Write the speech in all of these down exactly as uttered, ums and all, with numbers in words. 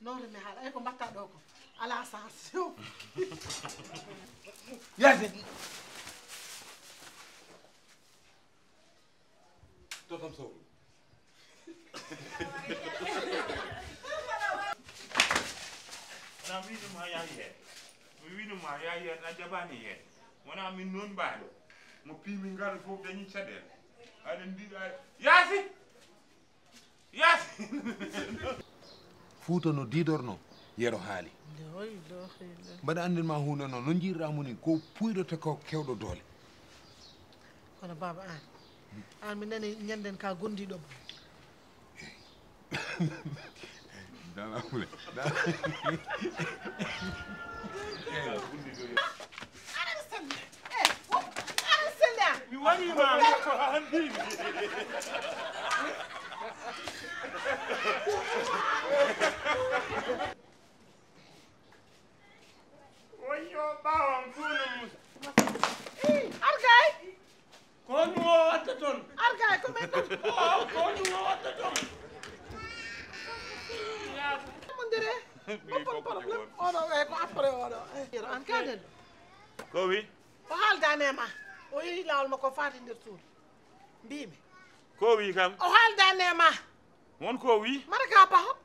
Ɗowre mi haala, ay ko mbatta ɗo ko. Ala sens. Yaasin. To kam sowru. Wona mi wiinuma yaa yeeɗ. Mi wiinuma yaa yeeɗ, a jaɓaani yeeɗ. Wona min noon mbaani. Mo piimi ngalu fof dañi caɗeele. Aɗa mbiɗa Yaasin! Yaasin! Fuuta no diidorno, Yero haali. Mbaɗa anndin ma huunde noon, no njiirɗa mo ni, ko puyɗo te ko kewɗo doole. Kono baaba aan, aan mi nani ñannden ka gondiiɗo. Dala wule. Aɗa selli. Eh, wo-, aɗa selli aan. Mi waɗiima ko a anndi. Wayyo ɓaawam fuunum Musa. Argay. Ko honɗum o watta toon? Argay ko men tan. O, ko honɗum o watta toon? Mondire. Oppon problème. Oɗo e ko après oɗo. An kaden. Ko wi? O haaldaani e ma. O yehi laawol makko faati nder suudu. Mbiimi. Ko wi kam? O haaldaani e ma. Won ko wi? Mara ka paho.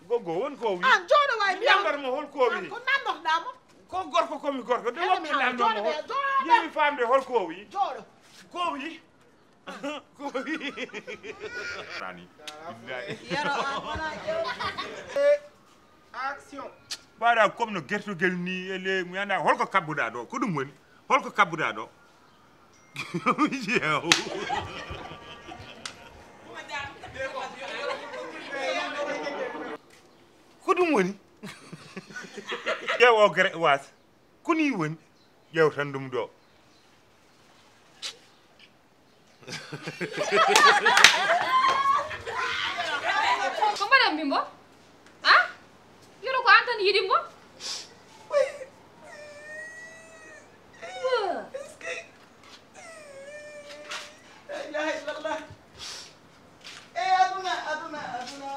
Goggo won ko wi? An jooɗo way mi. Nambar mo hol ko wi? Ko nandoxɗa mo? Ko gorko ko mi gorko de won mi nambar mo hol. Yimi famde hol ko wi? Jooɗo. Ko wi? Ko wi? Rani. Yaro an wala jew. Action. Mbaɗa comme no gertogel ni e le mi anda holko kabbuɗa ɗo ko ɗum woni holko kabbuɗa ɗo. Jeew. Ko ɗum woni? Ƴeew o gere was. Ko ni woni? Ƴeew tan ɗum ɗo. Ko mbaɗan mbi mbo? Ha? Yoro ko an tan yiɗi mbo? Wa. La ilaha illallah. Eh, aduna, aduna, aduna.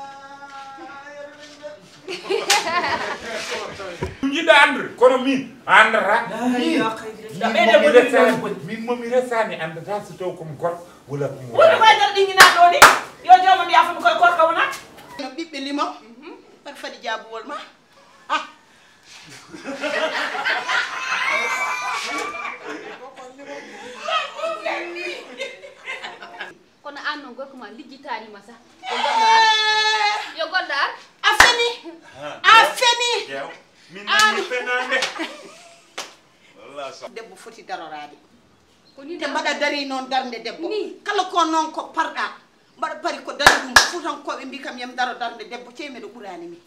Ɗum yiɗa anndude, kono min a anndata. Min momi resani, min momi resani anndata so taw komi gorko wala komi woni koye nder ɗinginaɗo ni. Yo joomum yafo mi koye korka wona. No ɓiɓɓe limo. Par fadi jaabuwol ma. Ah. Kono an noon gorko ma lijjitaani ma sah. Yo goɗɗo ar. Yo goɗɗo ar. A feni. A feni. Min nani fenande. Debbo foti daroraade. Ko ni te mbaɗa dari noon darnde debbo. Kala ko noon ko parɗa. Mbaɗa pari ko dari ɗum. Fuutankooɓe mbi kam yam daro darnde debbo cey meɗo ɓuraani mi.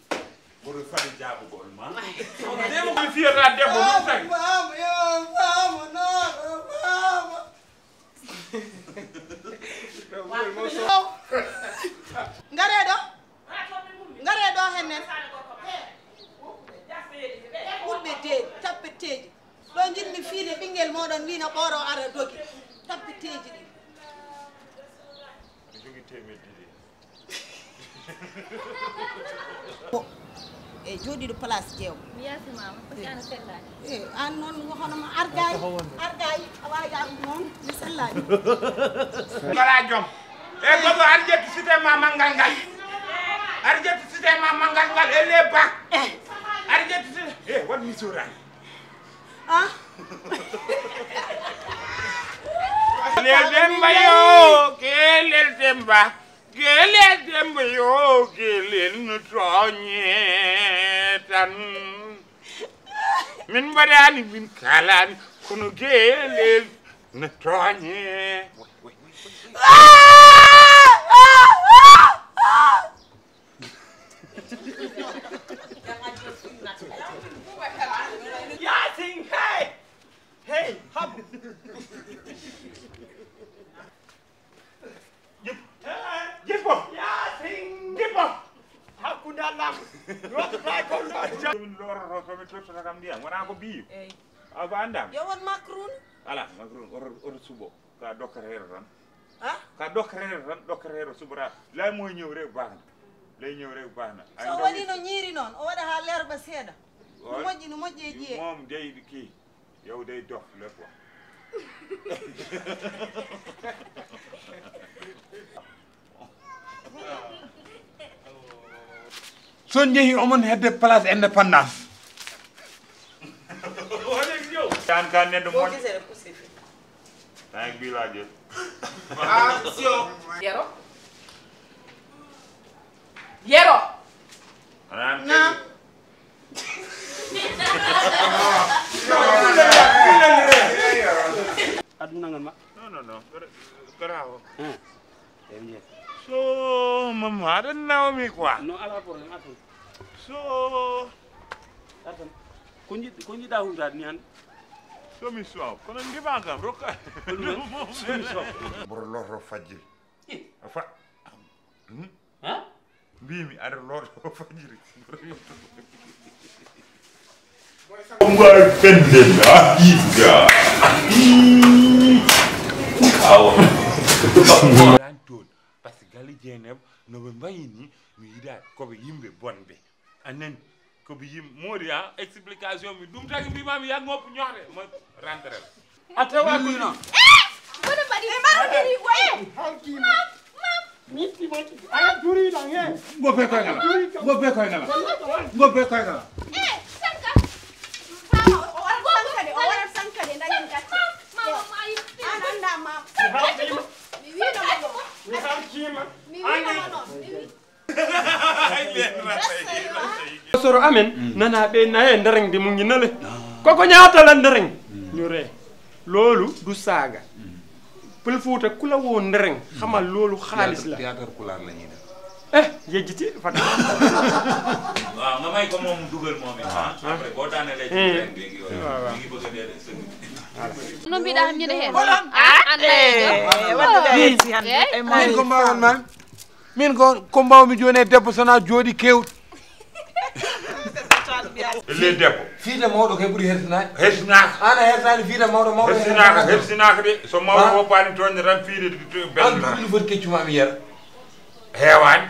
Mboɗo fadi jaabugol ma. Debbo mi fiyata debbo ɗum tagi. Faama yo faama noon faama. Ngaree ɗo. Ngaree ɗo hennen. Ɓurɓe deedi, tappetteeji. Ɗo njiɗmi fiide ɓinngel mooɗon wiino ɓooro ara dogi. Tappetteeji ɗi. Mi jogii teemedde ɗiɗi. E jooɗiiɗo place jeew. Mi yaasi mama, ko si ana sellaani. Eh, an noon hono ma argaay, argaay, a waawi yarude noon, mi sellaani. Mbaɗa jom. E gogo ar ƴettu site ma manngal ngal. Ar ƴettu site ma manngal ngal, elle ba. Ar ƴettu site, eh, won mi suuraani. Ah. Lel Demba yo, ke Lel Demba. Gelel Demba yo, gelel no tooñe tan. Min mbaɗaani, min kaalaani, kono gelel no tooñe. Yaasin, hey! Hey, habu! Jip-, jippo. Yaasin. Jippo. Hakkunde Allah. Lottotaako lotto. Min lorroto, so mi tottata kam ndiyam. Wonaa ko biyo. Eey. A ko anndaam? Yo won makruun. Alaa, makruun, oto, oto suɓo. Ka dokkata heero tan. Ha? Ka dokkata heero tan, dokkata heero suɓora. Laamu o ñëw rek baax na. Ley ñëw rek baax na. So waɗii no ñiiri noon, o waɗa haa leerɓa seeɗa. No moƴƴi, no moƴƴi e ƴiye. Moom day kii, yow day dof lépp wax. So njehii omon hedde place indépendance. Tan ka neɗɗo moƴƴo. Tan bi laa jël. Action. Yero. Yero. Naam. Aduna ngal ma. Non, non, non. Bravo. Hein. Eɓe jeeya. So, mama, aɗa nawmi quoi. Non, alaa problème, attends. So. Attends. Ko njiɗ-, ko njiɗɗa huwtaade ni hannde? Somi sowa, kono ndima kam, rokka. Ko ɗum tan? Somi sowa. Mboɗo lorto fajjiri. Eh. A fa-, hmm? Hein? Mbimi aɗa lorto fajjiri. Mbawi fende la yiɗga. Awa. Lan toon, parce que galle Dieynaba no ɓe mbayi ni, mi yiɗa ko ɓe yimɓe bonɓe. A nani? Ko ɓe yimɓe moodi, a explication mi ɗum tagi mbima mi yag ngoppu ñohre mo rentre. A tawa ko non. Kono mbaɗi mbaɗi ko. Halkima. Mitti maki. Aya duri dan he. Ngo be koy ngala. Ngo be koy ngala. Ngo be koy ngala. Eh, sanka. Mama, o warat sanka de, o warat sanka de, dañen gatti. Mama, ma yitti. An anda mama. Mi halkima. Mi wiino mama. Mi halkima. Mi wiino mama. Mi wi- Soro amen, nana ɓe naye ndareng de mu ngi nale. Koko ñaata la ndareng. Ñu ree. Loolu du saaga. Pël Fuuta ku la woo ndereng, xamal loolu xaalis la. Théâtre pulaar la ñuy def. Eh, yejjiti, fat. Waaw, nga may ko moom mu dugal moom it, ah. Après, boo daanelee ci ndereng bi ak yooyu, waaw, waaw. Mi ngi bëgg a dee de, sëñ bi. No mbiɗa am ñande heen? Ah, an nayeejo. Eh, wonde ɓe a yetti hannde. Eh? E min ko mbaawon ma? Min ko, ko mbawmi jooni e debbo so wonaa jooɗi kewɗi. Le debbo. Fiide mawɗo kay ɓuri hersinaade. Hersinaaka. An a hersaani fiide mawɗo, mawɗo hersinaaka, hersinaaka de. So mawɗo woppaani toñde tan fiide to, to, an duuɓi no foti keccuma mi yera. Heewaani.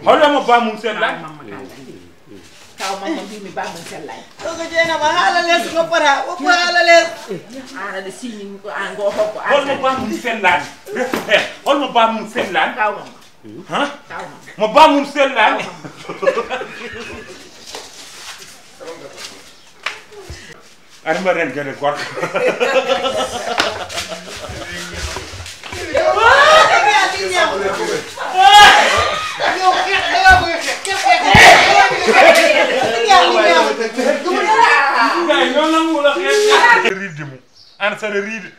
Hollamo ba mum sellaani. Kaw mamma mbimi ba mum sellaani. Koko Jeynaba haala les goppata, woppa haala les. An aɗa siñi an go hokko an. Holmo ba mum sellaani? Reftu heen. Holmo ba mum sellaani? Kaw mamma. Ha? Kaw mamma. Mo ba mum sellaani? Aɗa mbaɗen gere goɗɗo. Ridde mum. An saɗa riide.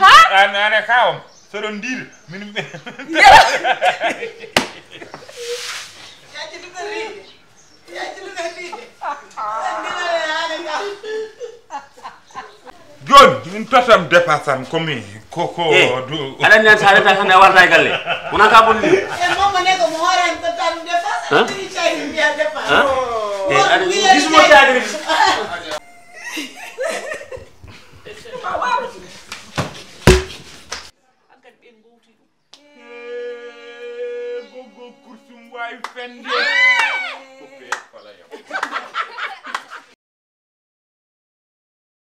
Ha? An, an e kawam. Saɗa ndiida. Min. Jooni, min totam dépasse am, ko mi, ko, ko, eh, du- aɗa anndi an, so a reta tan, a warata e galle. Wona ka bonni. E moom ma ne ko mo hoorani totam dépasse, hein? Aɗa tigi caagri mbiya dépasse. Hein? Eh, aɗa, gismo caagri. Hankadi ɓe ngowti ɗum. Hee, goggo kursum wawi fende.